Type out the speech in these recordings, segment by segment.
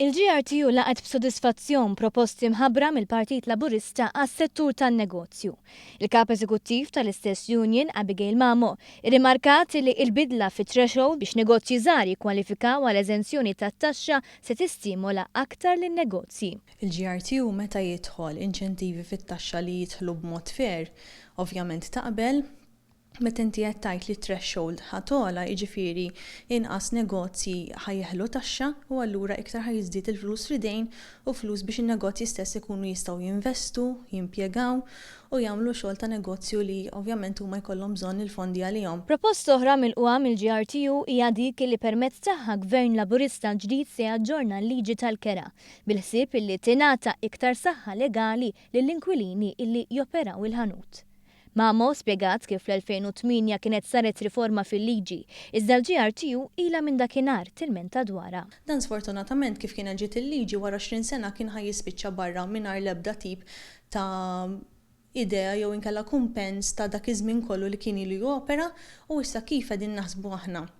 Il-GRTU laqgħet b'sodisfazzjon proposti mħabbra mill-Partit Laburista għas-settur tan-negozju. Il-Kap Eżekuttiv tal-istess union, Abigail Mamo, irrimarkat li l-bidla fit-threshold biex negozji żgħar jikkwalifikaw għal eżenzjoni tat-taxxa se tistimola aktar lin-negozji. Il-GRTU meta jidħol inċentivi fit-taxxa li jidħlu b'mod fair, ovvjament taqbel. Meta inti qed tgħid li t-threshold ħa togħla, jiġifieri inqas negozji ħa jeħlu taxxa u allura iktar ħa jiżdied il-flus fl-idejn u flus biex in-negozji stess ikunu jistgħu jinvestu, jimpjegaw u jagħmlu xogħol ta' negozju li ovvjament huma jkollhom bżonn il-fondi għalihom. Proposta oħra milqugħa mill-GRTU hija dik li permezz tagħha Gvern Laburista ġdid se jaġġorna l-liġi tal-kera bil-ħsieb illi tingħata iktar saħħa legali lill-inkwilini illi joperaw il-ħanut. Mamo spjegat kif fl-2008 kienet saret riforma fil-liġi, iżda l-GRTU ilha minn dakinhar tilmenta dwarha. Dan sfortunatament kif kienet ġiet il-liġi wara 20 sena kien ħa jispiċċa barra mingħajr l-ebda tip ta' idea jew inkella kumpens ta' dak iż-żmien kollu li kien ilu jopera u issa kif qegħdin naħsbu aħna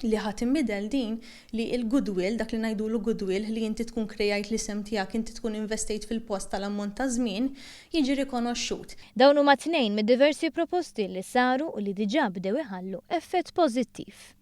li ħa tinbidel din li l-goodwill, dak li ngħidulu goodwill, li inti tkun krejajt l-isem tiegħek, inti tkun investejt fil-post tal-ammont ta' żmien, jiġi rikonoxxut. Dawn huma tnejn mid-diversi proposti li saru u li diġà bdew iħallu effett pożittiv.